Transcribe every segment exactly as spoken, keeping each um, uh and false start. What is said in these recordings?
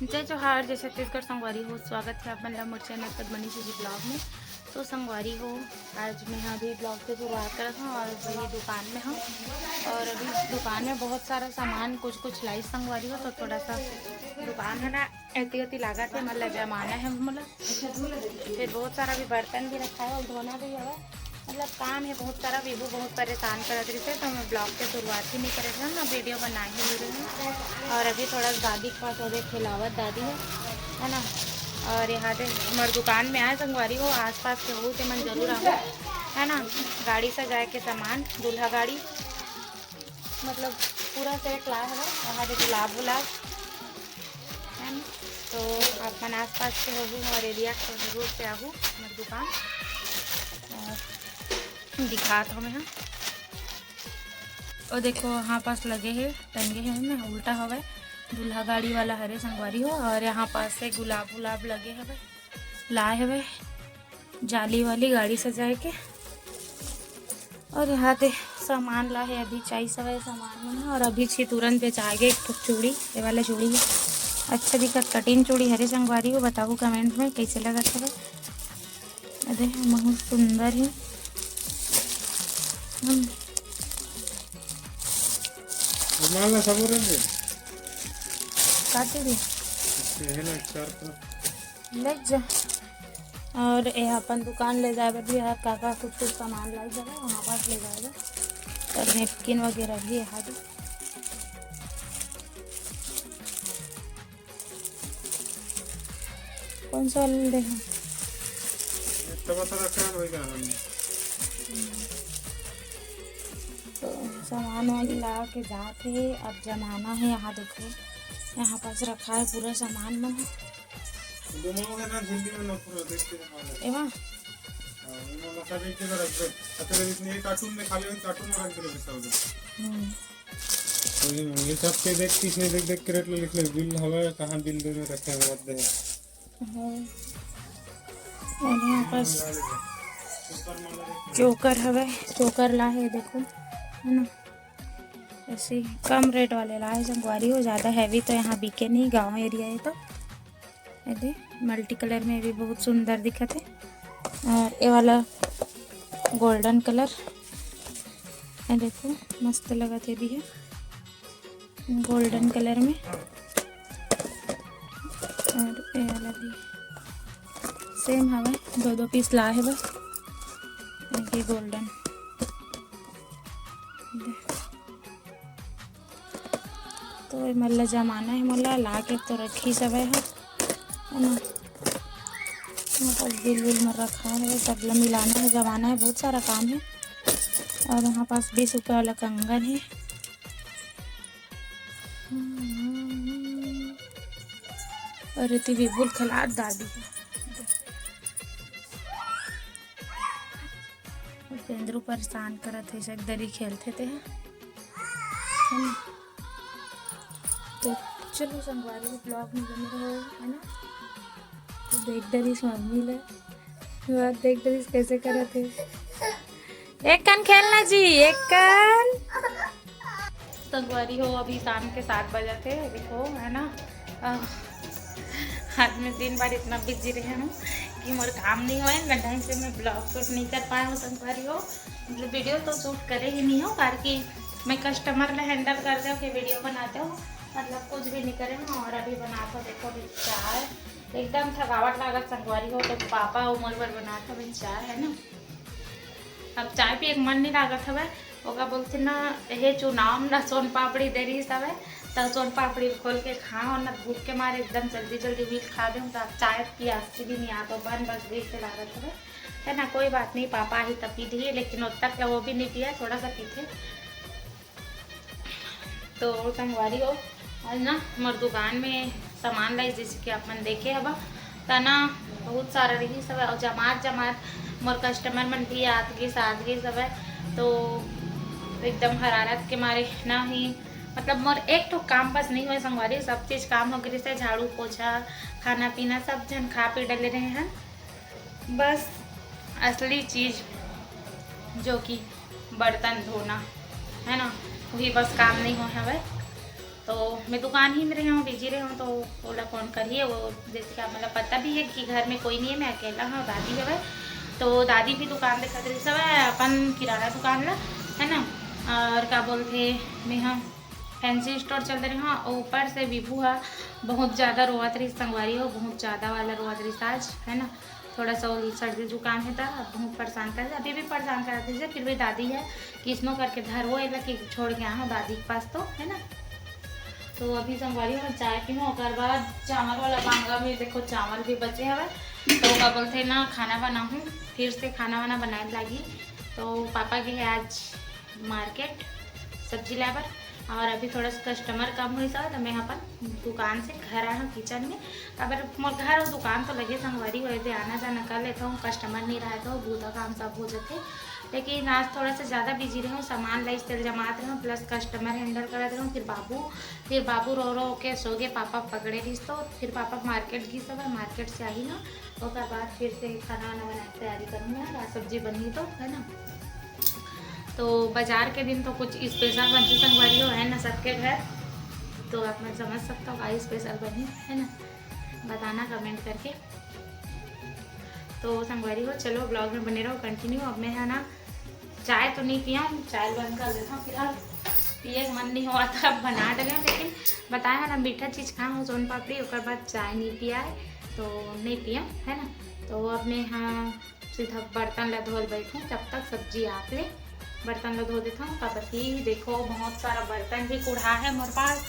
जय जोहार, जय छत्तीसगढ़ संगवारी हो, स्वागत है आप मन ला मोर चैनल पद्मनी जी ब्लॉग में। तो संगवारी हो, आज मैं अभी ब्लॉग के शुरुआत करत हूँ और वही दुकान में हूँ। और अभी दुकान में बहुत सारा सामान, कुछ कुछ लाइस संगवारी हो, तो थोड़ा सा दुकान है ना, एती ओती लागत है, मतलब जमाना है मोला। फिर बहुत सारा भी बर्तन भी रखा है और धोना भी है, मतलब काम है बहुत सारा। विभू बहुत परेशान करत रहिसे, तो मैं ब्लॉग के शुरुआत ही नहीं करे रहे ना, वीडियो बना ही नहीं रहे हूँ। और अभी थोड़ा दादी के पास ओदे खिलावत दादी है, है ना। और यहाँ पे हमारे दुकान में आए संगवारी हो, आसपास के हो ते मन जरूर आओ, है ना। गाड़ी सजाए के सामान, दूल्हा गाड़ी, मतलब पूरा सेट ला है। यहाँ पे गुलाब गुलाब, है ना। तो आप मन आसपास के होहू और एरिया के जरूर से आहू हमारे दुकान। और दिखात हूँ मैं, हाँ। और देखो, यहाँ पास लगे है, टंगे है ना, उल्टा हवे, दूल्हा गाड़ी वाला हरे संगवारी हो। और यहाँ पास से गुलाब गुलाब लगे हवे, लाए हवे जाली वाली गाड़ी सजाए के। और यहाँ ते सामान ला है, अभी चाई सवाई सामान मन है। और अभी छी तुरंत बेचा गे एक ठो चूड़ी, ये वाला चूड़ी है, अच्छा दिखत, कटिंग चूड़ी हरे संगवारी हो। बताओ कमेंट में कैसे लगत हवे। अरे बहुत सुंदर है। हम्म। रुमाल ना सबो रख दे। काटी दे। ये है ना, चार पाँच। ले जा। और ये अपन दुकान ले जाए बर भी यार, का का कुछ कुछ सामान लाई जावे, वहाँ पास ले जावे। और napkin वगैरह भी है। कौन सा वाला ले? तो सामान वाली ला के जात हे। अब जमाना है, यहाँ देखो, यहाँ पास रखा है पूरा सामान मन। एमा? हाँ, एमा सब एक जगह रख दो। अच्छा, इतने एक कार्टून में खाली, कार्टून में रख दो, सब। हम्म। तो ये, ये सब के देख, किसने देख देख के रेट ले लिख ले, बिल हवे, कहाँ बिल देने रखे हैं, मत दे। हाँ। और यहाँ पास चोकर हवे, चोकर ला है, देखो, है ना, ऐसे ही कम रेट वाले ला है संगवारी हो, ज़्यादा हैवी तो यहाँ बिके नहीं, गांव एरिया है तो। ये दे, मल्टी कलर में भी बहुत सुंदर दिखत है। और ये वाला गोल्डन कलर, ये देखो, मस्त लगत है भी है, गोल्डन कलर में। और ये वाला भी सेम हवे, दो दो पीस ला है बस। ये गोल्डन, तो ये मन ला जमाना है, मन ला ला के तो रखी सबे है, है ना। यहाँ पर बिल विल में रखा है, सब ला मिलाना है, जमाना है, बहुत सारा काम है। और यहाँ पास बीस रुपये वाला कंगन है। और एती विपुल खिलात दादी है। और पेंदरू परेशान करत है, एक दरी खेलथे ते ह। है ना? तो चलो संगवारी, ब्लॉग में बने रहो, है ना? तो देख डरिस मम्मी ले, बात देख डरिस कैसे करत है। एक कन खेलना जी, एक कन। संगवारी हो, अभी शाम के सात बजे थे, देखो, है ना? अ, आज मैं दिन भर इतना बिजी रहे हूँ कि मोर काम नहीं हुआ है ना, ढंग से मैं ब्लॉग शूट नहीं कर पाया हूँ संगवारी हो। मतलब वीडियो तो शूट करे ही नहीं हो, बाकी मैं कस्टमर ले हैंडल करते हो कि वीडियो बनाते हो, मतलब कुछ भी नहीं करे हूँ। और अभी बनाते हो, देखो अभी चाय, एकदम थकावट लागत संगवारी हो, तो पापा उमर भर बनाते हो अभी चाय, है ना। अब चाय पिए के मन नहीं लागत हवय, ओका बोलथे ना, हे चुनाव ना सोन पापड़ी दे रही हवय, त सोन पापड़ी खोल के खाओ ना, भूख के मारे एकदम जल्दी जल्दी मिल खा देहूँ, त अब चाय पियास भी नहीं आत, बन बस गई से लागत हवय, है ना। कोई बात नहीं, पापा ही त पी लिए, लेकिन ओतक वो भी नहीं पिया, थोड़ा सा पीथे। तो संगवारी हो, आज ना मोर दुकान में सामान लाई, जैसे कि आप मन देखे हवा, त ना बहुत सारा रही सब, और जमात जमात मोर कस्टमर मन भी आत गिस, आत गिस हवय। तो एकदम हरारत के मारे ना ही, मतलब मोर एक ठो काम बस नहीं हुए संगवारी, सब चीज काम हो गिस हे, झाड़ू पोछा, खाना पीना सब झन खा पी डले रहे हैं। बस असली चीज जो कि बर्तन धोना है ना, वही बस काम नहीं हो हवय। तो मैं दुकान ही में रहे हूँ, बिजी रहे हूँ, तो ओला कौन करिए वो, जैसे कि आप मतलब पता भी है कि घर में कोई नहीं है, मैं अकेला हूँ, दादी हवे। तो दादी भी दुकान देखत रहिस हवे, अपन किराना दुकान ला, है ना। और का बोलथे, मैं हाँ फैंसी स्टोर चल रहे हूँ। और ऊपर से विभू हा बहुत ज़्यादा रोवत रहिस संगवारी हो, बहुत ज़्यादा वाला रोवत रहिस आज, है ना। थोड़ा सा वो सर्दी जुकाम है था, बहुत परेशान कर, अभी भी परेशान करत रहिस, फिर भी दादी है किसनो करके धरवो एला कि छोड़ के आहो दादी के पास, तो है ना। तो अभी संगवारी हो चाय पीहूँ, ओकर बाद चावल वाला बांगा में देखो चावल भी बचे हवे, तो का बोलथे ना खाना बनाहूँ, फिर से खाना वाना बनाए लागी। तो पापा गे हे आज मार्केट सब्जी लाए बर, और अभी थोड़ा सा कस्टमर कम होइस हवे, तो मैं अपन दुकान से घर आए हूँ किचन में। काबर मोर घर और दुकान तो लगे संगवारी हो, एदे आना जाना कर लेता हूँ, कस्टमर नहीं रहे तो बूता काम सब हो जाथे। लेकिन आज थोड़ा सा ज़्यादा बिजी रहे हूँ, सामान लाइस तेल जमात रहे हूँ, प्लस कस्टमर हैंडल करत रहे हूँ, फिर बाबू फिर बाबू रो रो के सो गे, पापा पकड़े रहिस, तो फिर पापा मार्केट गिस हवे, मार्केट से आही ना, ओकर बाद फिर से खाना वाना बनाए के तैयारी करूँगा, दाल सब्जी बनही तो, है ना। तो बाजार के दिन तो कुछ स्पेशल बनथे संगवारी हो, है ना, सबके घर। तो आप मन समझ सकता हो का स्पेशल बनही, है ना, बताना कमेंट करके। तो संगवारी हो, चलो ब्लॉग में बने रहो कंटिन्यू। अब मैं है ना चाय तो नहीं पिया हूँ, चाय बंद कर देता हूँ फिलहाल, पिए के मन नहीं हुआ था, अब बना डले हूँ, लेकिन बताया है ना मीठा चीज़ खाए हूँ, सोन पापड़ी, ओकर बाद चाय नहीं पिया है, तो नहीं पिया, है ना। तो अब मैं यहाँ सीधा बर्तन ला धोल बैठूँ, जब तक सब्जी आप ले बर्तन ला धो देता हूँ। काबर कि देखो बहुत सारा बर्तन भी कुढ़ा है मोर पास,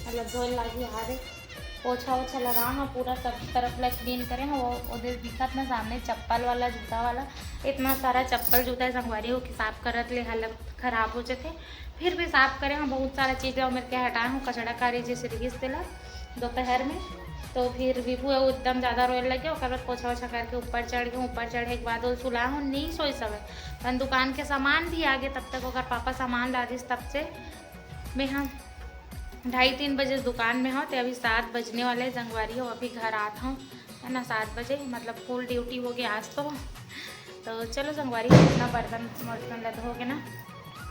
मतलब धोल लागी हारे। पोछा ओछा लगा हाँ, पूरा सब तरफ ला क्लीन करे हाँ। वो ओदे दिखत ना सामने चप्पल वाला, जूता वाला, इतना सारा चप्पल जूता है संगवारी हो कि साफ करत ले हालत खराब हो जाथे। फिर भी साफ करे हाँ, बहुत सारा चीज़ ला मेरे के हटाए हूँ, कचड़ा कारी जैसे रहिस तेला दोपहर में। तो फिर विभू है, वो एकदम ज़्यादा रोए लगे, ओकर बाद पोछा ओछा करके ऊपर चढ़ गए। ऊपर चढ़े के बाद वो सुला हूँ, नहीं सोई सवे, अपन दुकान के सामान भी आ गए, तब तक ओकर पापा सामान ला दिस, तब से मैं हाँ ढाई तीन बजे दुकान में हूँ, तो अभी सात बजने वाले हैं, संगवारी हो, अभी घर आत हूँ, है ना, सात बजे, मतलब फुल ड्यूटी हो गया आज तो। तो चलो संगवारी हो, इतना बर्तन वर्तन लद हो गए ना,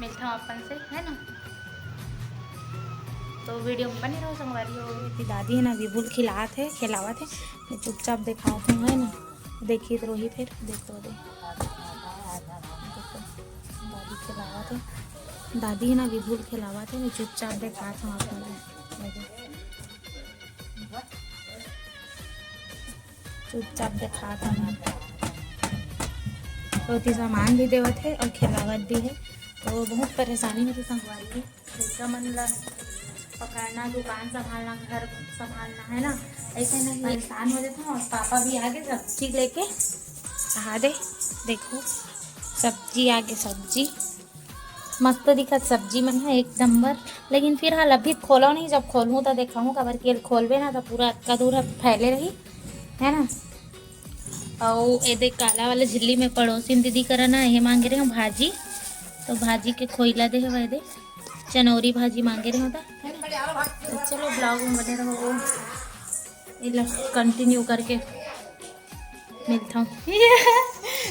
मिलता हूँ अपन से, है ना। तो वीडियो में बने रहो संगवारी हो। ये दादी है ना, विभू ल खिलात है, खिलावत है, मैं चुपचाप देखात हूँ, है ना। देखी तो रोही फिर, देखो दे, देखो, दादी खिलावत है, दादी है ना, विभू ल खिलावत है, मैं चुपचाप देखात हूँ आप लोग को। चुपचाप देखात हूँ। तो ओती सामान भी देवत है और खिलावत भी है, तो बहुत परेशानी होती संगवारी की। लइका मन ला पकड़ना, दुकान संभालना, घर संभालना, है ना, ऐसे में परेशान हो जाता हूँ। और पापा भी आगे सब्जी लेके, आ दे, देखो सब्जी आगे, सब्जी मस्त दिखत सब्जी मन है एक नंबर। लेकिन फिलहाल अभी खोलो नहीं, जब खोलूँ तो देखाऊँ, काबर के खोलबे ना तो पूरा अतका दूर फैले रही, है ना। अउ एदे काला वाला झिल्ली में पड़ोसिन दीदी करा ना ये मांगे रहे हो भाजी, तो भाजी के खोइला दे हवा एदे, चनौरी भाजी मांगे रहे होता, है ना। तो चलो ब्लॉग में बने रहो, ये लो कंटिन्यू करके मिलता हूँ।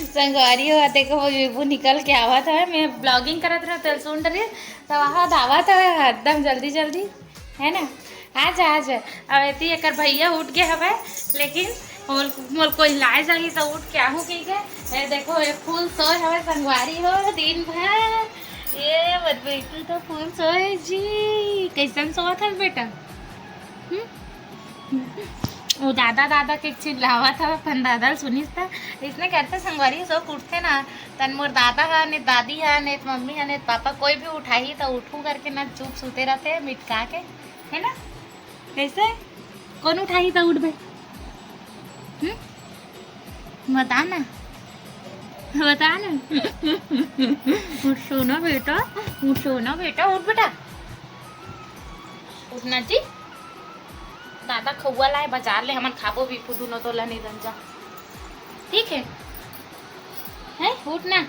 संगवारी हो, देखो वो विभू निकल के आवत है, मैं ब्लॉगिंग करत रहे तेल सुन रही, तो वहाँ आवत है एकदम जल्दी जल्दी, है ना। आ जा, आ जा। अब एती एकर भैया उठ गए हवे, लेकिन मोल मोल कोई लाए जाही तो उठ के आहू कही के। ए देखो, ये फुल सोए हवे संगवारी हो दिन भर। ये मोर बेटी तो फुल सोए जी। कैसन सोवत हस बेटा? हम्म? वो दादा दादा के चिल्लावत हवे, अपन दादा ल सुनिस त इसने करते संगवारी सो उठते ना, तन मोर दादा हा, ने दादी हा, ने मम्मी हा, ने पापा, कोई भी उठाही त उठू करके ना चुप सुते रहते मिटका के, है ना? कैसे? कौन उठाही त उठबे? हम्म? बता ना, बता ना। उठ सोना बेटा, उठ सोना बेटा, उठ बेटा, उठना जी। दादा खउआ लाए बाजार ले, हमन खाबो भी फुदू न तोला नहीं दन जा, ठीक है? है, उठ ना।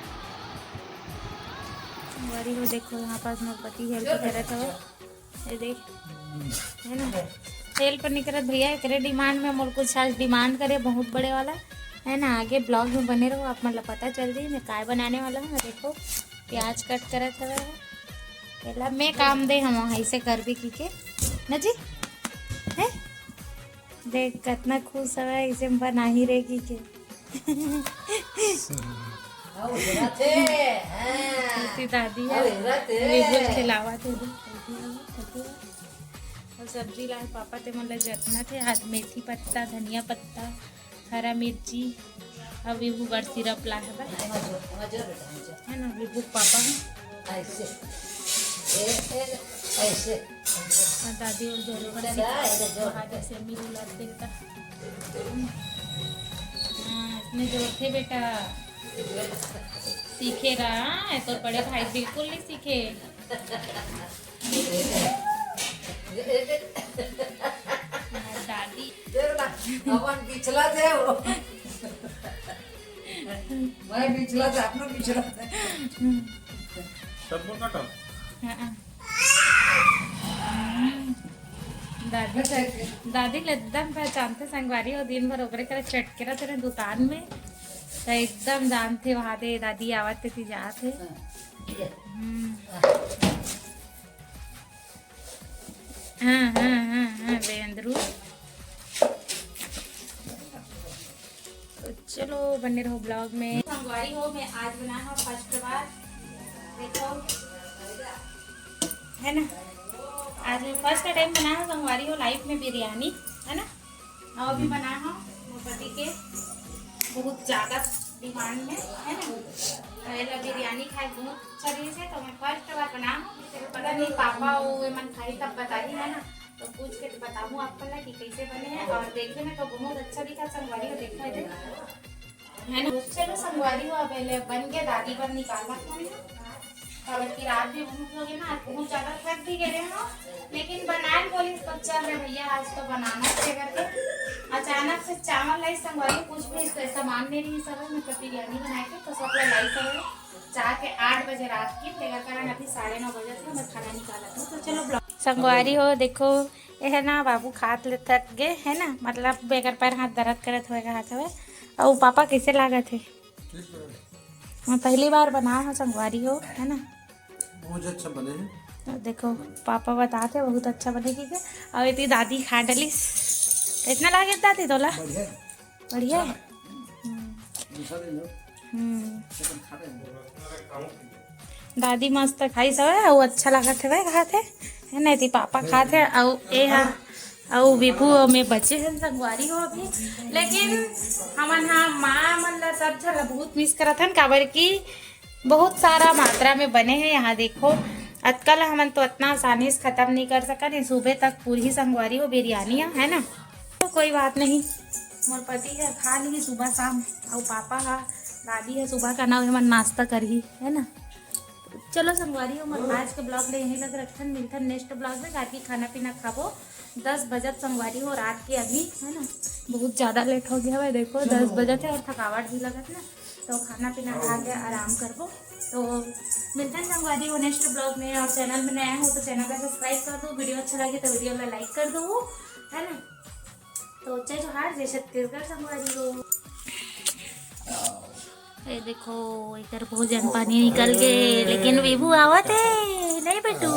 संगवारी हो, देखो यहाँ पास मोर पति हेल्प करत हवे। ये देख, है ना, हेल्प नहीं करत भैया, एकरे डिमांड में मोर कुछ आज डिमांड करे बहुत बड़े वाला, है ना। आगे ब्लॉग में बने रहो, आप मतलब पता चल जाई मैं काय बनाने वाला हूँ। देखो प्याज कट करत हवे, एला मैं काम दे हवं, ऐसे करबे की के, ना जी? है? देख, कतना खुश हवय, ऐसे बना ही रे की के। हाँ, उजरत हे, हाँ। इसी दादी है, हाँ, उजरत हे। बिल्कुल खिलावत हे। अउ सब्जी लाए पापा ते मन ल जतना थे, हाथ मेथी पत्ता, धनिया पत्ता, हरा मिर्ची, अउ विभू बर सिरप लाए हवय। है ना, विभू के पापा ह। ऐसे। ए, ए, ऐसे। अउ दादी अउ जोरे बर सिरप। हाँ, जैसे मिल उलट देता। हाँ, इसने जोर थे बेटा। सीखे रहा, हाँ, तो बड़े भाई बिल्कुल नहीं सीखे। दादी। देख ना, अपन पिछला थे वो। मैं पिछला थे, अपना पिछला थे। सब बोल काटो। हाँ, हाँ। दादी, दादी ले एकदम पहचानथे संगवारी हो, दिन भर ओकरे करा चटके रहिथे दुकान में, त एकदम जानथे वहाँ दे दादी आवत हे कि जात हे। हाँ, ये। हम्म। हाँ, हाँ, हाँ, हाँ, बेंदरू। तो चलो, बने रहो vlog में। संगवारी हो, मैं आज बनाए हव first बार, देखो, है ना, आज मैं first time बनाए हव संगवारी हो life में बिरयानी, है ना। अउ अभी बनाए हव मोर पति के बहुत ज्यादा demand में, है ना, तो एला बिरयानी खाए बहुत अच्छा रहिस हे, तो मैं first बार बनाए हव। पता नहीं पापा अउ एमन खाही तब बताही, है ना, तो पूछ के तो बताहूँ आप मन ला कि कैसे बने हे। अउ देखे में तो बहुत अच्छा दिखत संगवारी हो, देखो इधर, है ना। चलो संगवारी हो, अब एला बन के दादी बर निकालत हव, काबर कि रात भी बहुत हो गे ना, आज बहुत ज्यादा थक भी गे रहे हव, लेकिन बनाए बोलिस तो चल रे भैया, आज तो बनाना हे करके। अचानक से चावल लाइस संगवारी, कुछ भी सामान नहीं रहिस, सब मतलब बिरयानी बनाए के, तो सब ला लाइस हवय। जाके आठ बजे रात के, तेकर कारण अभी साढ़े नौ बजे थे, मैं खाना निकालत हव। तो चलो vlog। संगवारी हो, देखो, ये है ना, बाबू खात ले थक गे, है ना, मतलब, बेगर पैर हाथ दर्द करत होए, हाथ हवे। अउ पापा, कैसे लागत हे? ठीक है। मैं पहली बार बनाए हव संगवारी हो, है ना? बहुत अच्छा बने हे। तो देखो, पापा बताथे बहुत अच्छा बने हे। अउ एती दादी खा डलिस। इतना लागे दादी तोला? बढ़िया। बढ़िया हे? हम्म। दूसरा ले लो। हम्म। लेकिन खा रहे हैं। दादी मस्त खाइस हवय, अउ अच्छा लागत हवय, खात हे, है ना? एती पापा खात हे, अउ ए हा, अउ विभू अउ मैं बचे हन संगवारी हो अभी। लेकिन हमन हा माँ मन ला, सब झन ला बहुत miss करत हन, काबर कि बहुत सारा मात्रा में बने हे। यहाँ देखो, अतका ला हमन तो अतना आसानी से खत्म नहीं कर सकन। ये सुबह तक पूरी संगवारी हो बिरयानी हे, है ना? तो कोई बात नहीं, मोर पति ह खा ली सुबह शाम, अउ पापा ह, दादी ह सुबह का ना, एमन नाश्ता करही, है ना? चलो संगवारी हो, मोर आज के vlog ले यहीं तक रखथन, मिलथन next vlog में, ताकि खाना पीना खाबो। दस बजत संगवारी हो रात के अभी, है ना, बहुत ज्यादा late हो गया है, देखो दस बजत है और थकावट भी लगत ना, तो खाना पीना खा के आराम करबो। तो मिलथन संगवारी हो next vlog में, और channel में नया हो तो channel का subscribe कर दो, video अच्छा लगे तो video ला like कर दो, है ना। तो जय जोहार, जय छत्तीसगढ़ संगवारी हो। ये देखो, एकर भोजन पानी निकल गे, लेकिन विभू आवत हे, नहीं बेटू?